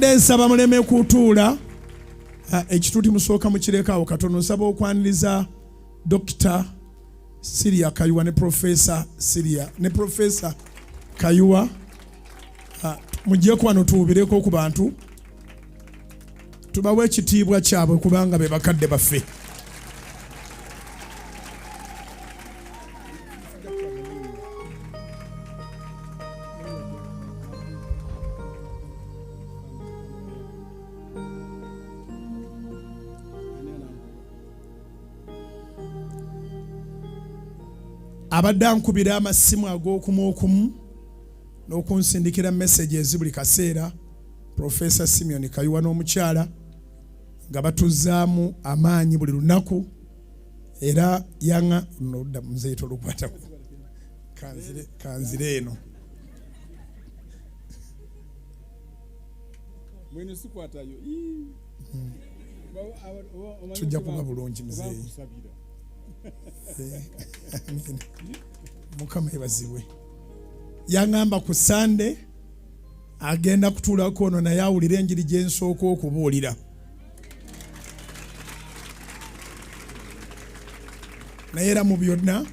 Mbadde nsaba muleme kutuula, ekituuti musooka mukireka awo katono. Nsaba okwaniriza Dr. Siria Kayiwa ne Professor Siria ne Professor Kayiwa. Mujjeko wano tuwubireko ku bantu, tubawe ekitiibwa kyabwe kubanga be bakadde baffe. Abadde ankubira amasimu ag'okumu okumu n'okunsindikira messages buli kaseera, Professor Simeon Kayiwa n'omukyala nga batuzzaamu amaanyi buli lunaku. Era yanga nodda muzeeyi tolukwatako, kanzire eno. Mwene sikwatayo. Tujja kuba bulungi muzeeyi. Mukama yebazibwe. Yangamba ku Sande agenda kutuulako ono naye awulire enjiri gye nsooka okubuulira. Naye era mu byonna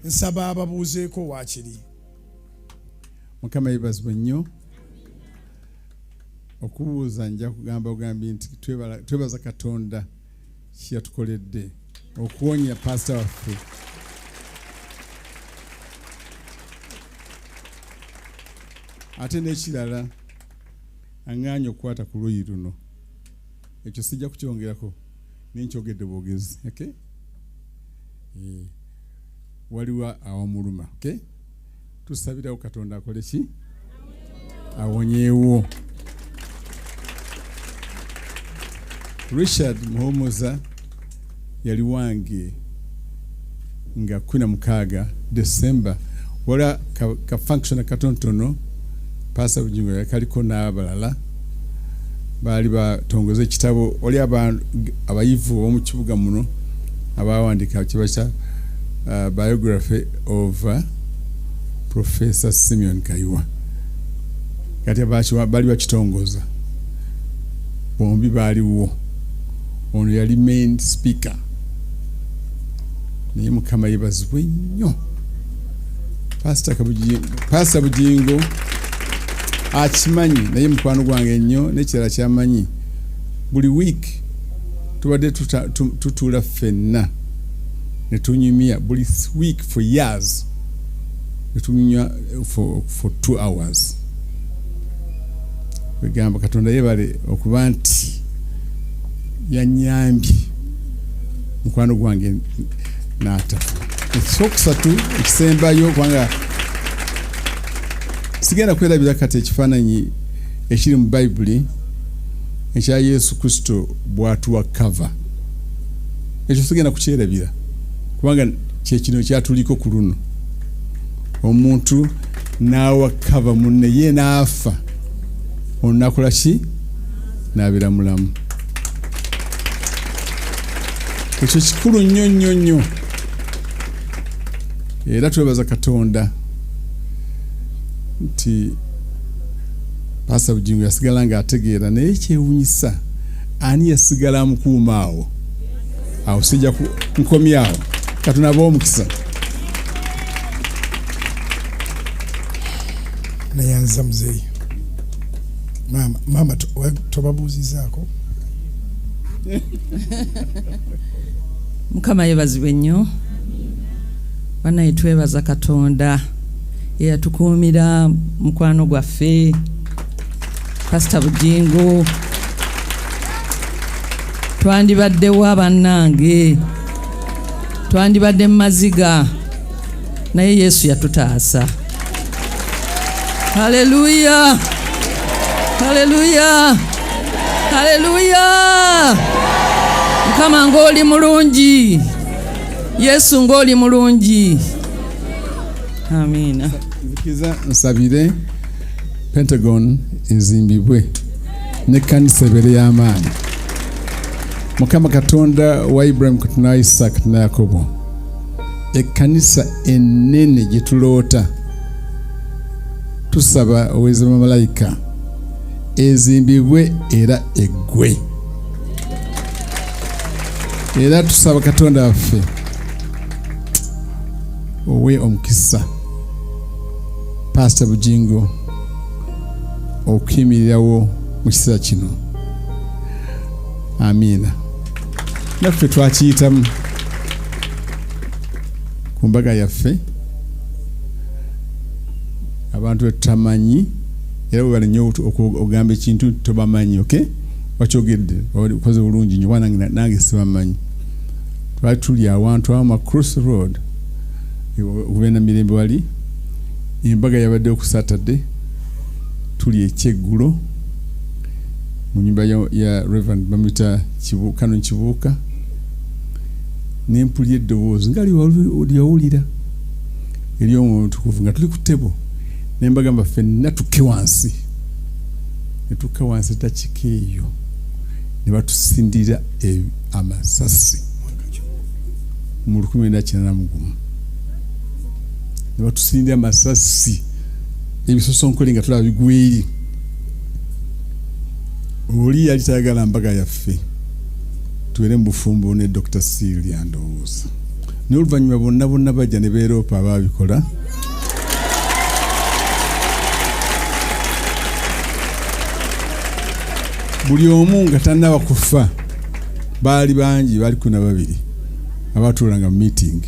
nsaba ababuuzeeko waakiri. Mukama yebazibwe nnyo. Okubuuza nja kugamba ogambi nti twebaza Katonda kyeyatukoledde okuwonya pastor waffe. Ate n'ekirala aŋŋaanye okukwata ku luuyi luno, ekyo sijja kukyongerako naye nkyogedde bwogezi. Okay? Waliwo awamuluma. Okay? Tusabirawo Katonda akole ki? Awonyeewo. Richard Muhumuza yali wange nga 16 December, wala ka function katonotono Pastor Bugingo yakaliko n'abalala baali batongoza ekitabo. Wali abayivu ab'omu kibuga muno abawandiika kiba kya biography of Professor Simeon Kayiwa. Kati bali bakitongoza, bombi baaliwo, ono yali main speaker. Naye Mukama yebazibwe nnyo. Pastor Bugingo akimanyi, naye mukwano gwange nnyo. N'ekirala kyamanyi, buli week tubadde tutuula ffenna ne tunyumya buli week for years, ne tunyumya for 2 hours. Kwegamba Katonda yebale okuba nti yanyambye mukwano gwange n'atafa. Ekyokusatu ekisembayo, kubanga sigenda kwerabira kati ekifaananyi ekiri mu Bayibuli ekya Yesu Kristo bw'atuwa cover, ekyo sigenda kukyerabira kubanga kye kino kyatuliko ku luno. Omuntu n'awa cover munne, ye n'afa, ono n'akola ki? N'abeera mulamu. Ekyo kikulu nnyo nnyo nnyo. Era twebaza Katonda nti Pastor Bugingo yasigala ng'ategeera, naye kyewunyisa ani yasigala amukuuma awo. Awo sijja nkomyawo. Katonda abawe omukisa. Nayanza muzeeyi. Maama tobabuuzizaako. Mukama yebazibwe nnyo. Bannaye twebaza Katonda eyatukuumira mukwano gwaffe Pastor Bugingo. Twandibaddewa bannange, twandibadde mu maziga, naye Yesu yatutaasa. Haleluya, haleluya, haleluya. Mukama ng'oli mulungi, Yesu ng'oli mulungi. Amiina. Nzikiza nsabire Pentagon ezimbibwe n'ekkanisa ebeere y'amaanyi. Mukama Katonda wa Ibrahim, Katonda wa Isaac, Katonda wa Yakobo, ekkanisa ennene gye tuloota, tusaba oweze bamalayika Ezimbibwe era eggwe. Era tusaba Katonda waffe owe omukisa Pasita Bujingo okuyimirirawo mu kiseera kino. Amiina. Naffe twakiyitamu ku mbaga yaffe, abantu betutamanyi, era webale nnyo okugamba ekintu tobamanyi. Ok, wakyogedde, okoze bulungi nnyo, kuba nange sibamanyi. Twali tuli awantu awo ma cross road okugenda Mirembe, wali embaga yabaddewo ku Saturday, tuli ekyeggulo mu nyumba ya Reverend bamuyita Canon Kibuuka, nempulira eddoboozi nga lyawulira ery'Omwoyo Omutukuvu nga tuli ku table, nembagamba ffenna tukke wansi. Ne tukka wansi, eddakiika eyo ne batusindira amasasi mu 1981, ne batusindira amasasi ebisosonkole nga tulaba bigweri. Oli yali tayagala mbaga yaffe tubeere mu bufumbo ne Dr. Celia ndowooza, naye oluvannyuma bonna bonna bajja ne beeroopa abaabikola. Buli omu nga tannaba kufa, baali bangi, baali 12 abatuulanga mu meeting.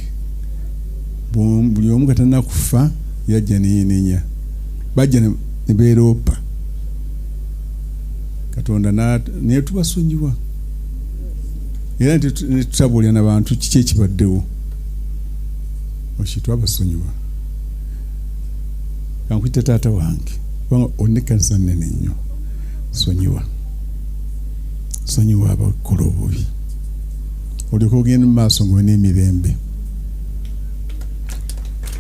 Buli omu nga tannaba kufa yajja neyenenya, bajja ne beeroopa. Katonda naye tubasonyiwa, era ne tutabuulira n'abantu kiki ekibaddewo, twabasonyiwa. Kankuyita taata wange kubanga olina ekkanisa nnene nnyo. Sonyiwa, sonyiwa abakola obubi, olyoka ogenda mu maaso ng'olina emirembe.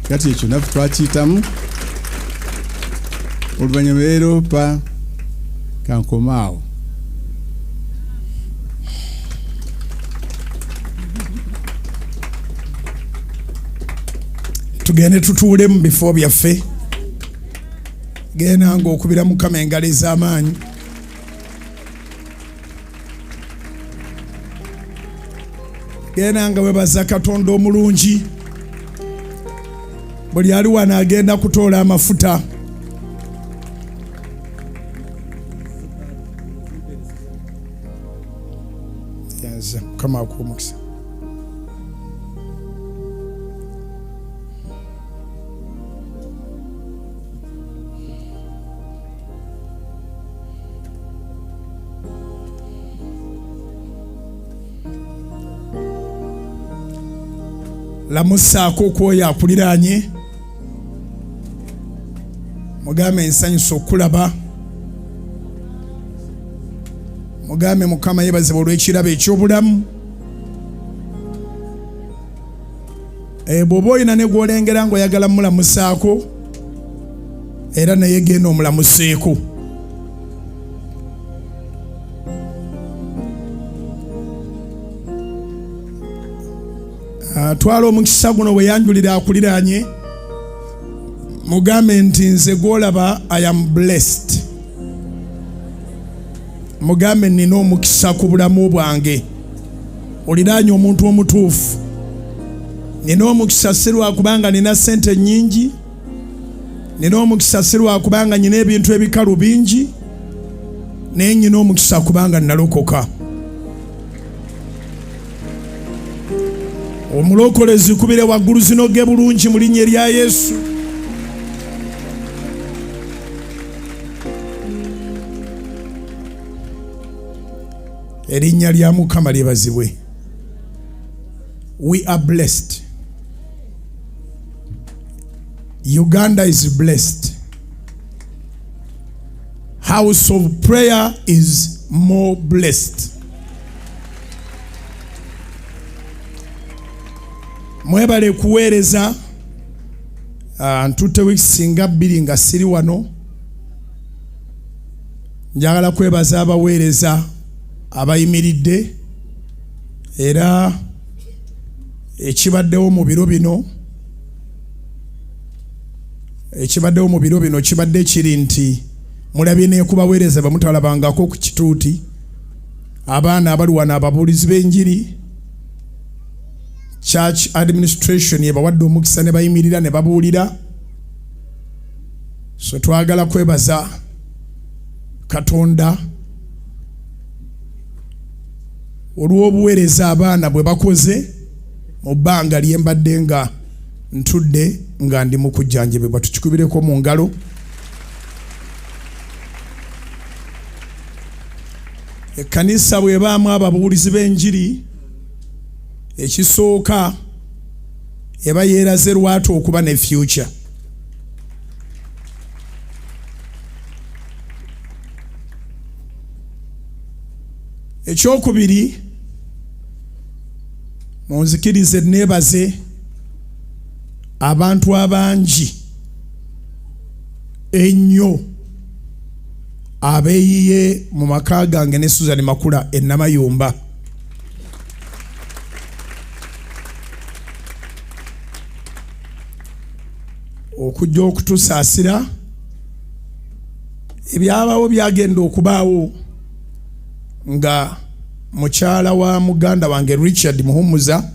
Kati ekyo naffe twakiyitamu oluvannyuma beeroopa. Kankomaawo. Tugende tutuule mu bifo byaffe. Genda ng'okubira Mukama engalo ez'amaanyi. Genda nga webaza Katonda omulungi. Buli ali wano agenda kutoola amafuta. Mukama akuwa omukisa. Lamusaako okwoyo akuliraanye, mugambe nsanyusa okulaba, mugambe Mukama yebazibwa olw'ekirabo eky'obulamu. Bw'oba olina ne gw'olengera ng'oyagala mulamusaako, era naye genda omulamuseeko. Twala omukisa guno weyanjulira akuliraanye, mugambe nti nze gw'olaba, I am blessed. Mugambe nina omukisa ku bulamu bwange. Oliraanye omuntu omutuufu. Nina omukisa si lwakubanga nina ssente nnyingi, nina omukisa si lwakubanga nina ebintu ebikalu bingi, naye nina omukisa kubanga nalokoka. Omulokole zikubire waggulu zinoge bulungi mu linnya erya Yesu. Erinnya lya Mukama lyebazibwe. We are blessed. Uganda is blessed. House of prayer is more blessed. Mwebale kuweereza. Ntutte wiiki singa 2 nga siri wano. Njagala kwebaza abaweereza abayimiridde, era ekibaddewo mu biro bino, ekibaddewo mu biro bino kibadde kiri nti Mulabye nekubaweereza bamutalabangako ku kituuti, abaana abali wano ababuulizi b'enjiri, church administration ebawadde omukisa ne bayimirira ne babuulira. So twagala kwebaza Katonda olw'obuweereza abaana bwe bakoze mu bbanga lye mbadde nga ntudde nga ndi mu kujjanjabibwa. Tukikubireko mu ngalo. Ekkanisa bw'ebaamu ababuulizi b'enjiri, ekisooka eba yeeraze lwatu okuba ne future. Ekyokubiri, munzikirize neebaze abantu abangi ennyo abeeyiye mu maka gange ne Susan Makula e Namayumba. Okujja okutusaasira. Ebyabawo byagenda okubaawo nga mukyala wa muganda wange Richard Muhumuza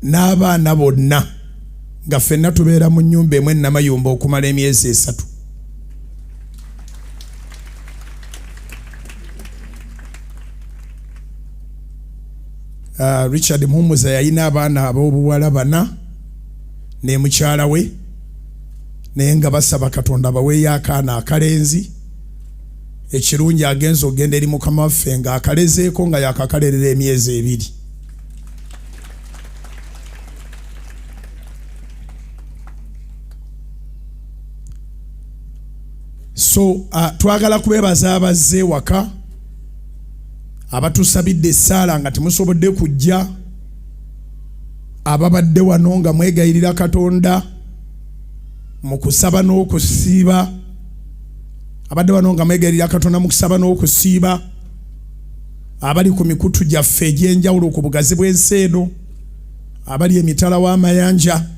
n'abaana bonna nga ffenna tubeera mu nnyumba emu e Namayumba okumala emyezi 3. Richard Muhumuza yalina abaana ab'obuwala 4 ne mukyala we, naye nga basaba Katonda baweeyo akaana akalenzi. Ekirungi agenze ogenda eri Mukama waffe ng'akalezeeko nga yakakalerera emyezi 2. So twagala kubeebaza abazze waka, abatusabidde essaala nga temusobodde kujja, ababadde wano nga mwegayirira Katonda mu kusaba n'okusiiba, abadde wano nga mwegayirira Katonda mu kusaba n'okusiiba, abali ku mikutu gyaffe egy'enjawulo ku bugazi bw'ensi eno, abali emitala w'amayanja,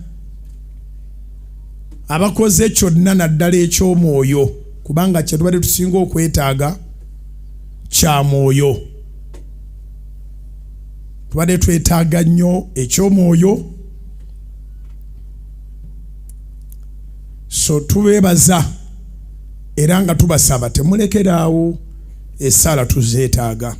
abakoze kyonna naddala eky'omwoyo, kubanga kye tubadde tusinga okwetaaga kya mwoyo. Tubadde twetaaga nnyo eky'omwoyo. So tubeebaza era nga tubasaba temulekeraawo, essaala tuzeetaaga.